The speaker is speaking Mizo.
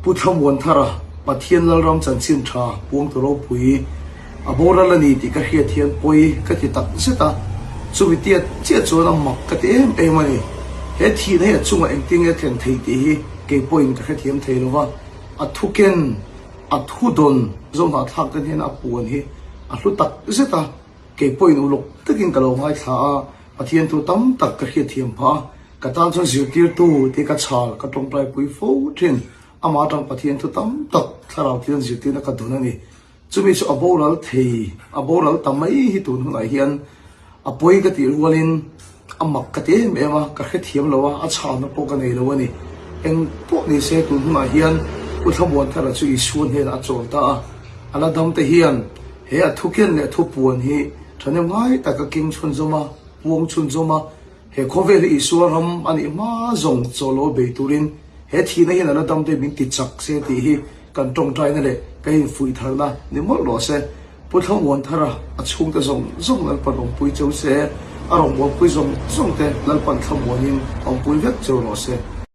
Pu Thlamuanthara, Pathian Lalram chanchin tha puangtu ropui a boral a ni tih ka hriat hian pawi ka ti tak zet a, chumi tiat chiah chuan a mak ka ti em em a ni. He thihna hi a chungah engtin nge thlen thei tih hi kei pawhin ka hrethiam thei lo va, a thuken, a thudawn zohnahthlak te hnena a puan hi a hlu tak zet a, kei pawhin uluk takin ka lo ngaithla a, Pathian thu tam tak ka hriatthiam phah a, ka tan chuan zirtirtu tih ka chhal ka tawngtai pui fo thin. Amah atang Pathian thu tam tak thlarau thil zirtirna ka dawn a ni. Chumi chu a boral thei, a boral ta mai hi tun hunah hian a pawi ka tih rualin a mak ka ti em em a, ka hrethiam lo a, a chhanna pawh ka nei lo a ni. Eng pawh ni se tun hunah hian Pu Thlamuanthara chu Isua hnenah a chawl ta a, a la dam te hian he a thuken leh thupuan hi thahnem ngai tak a keng chhunzawm a, puang chhunzawm a, he khawvel hi Isua ram a nih hma zawng chawl lo bei turin he thihna hian a la dam te min ti chak se tih hi Kan tawngtaina leh ka infuih tharna ni mawlh rawh se. Pu Thlamuanthara a chhungte zawng zawng Lalpan awmpui cheu se, a rawngbawlpui zawng zawng te Lalpan thlamuanin awmpui vek cheu rawh se.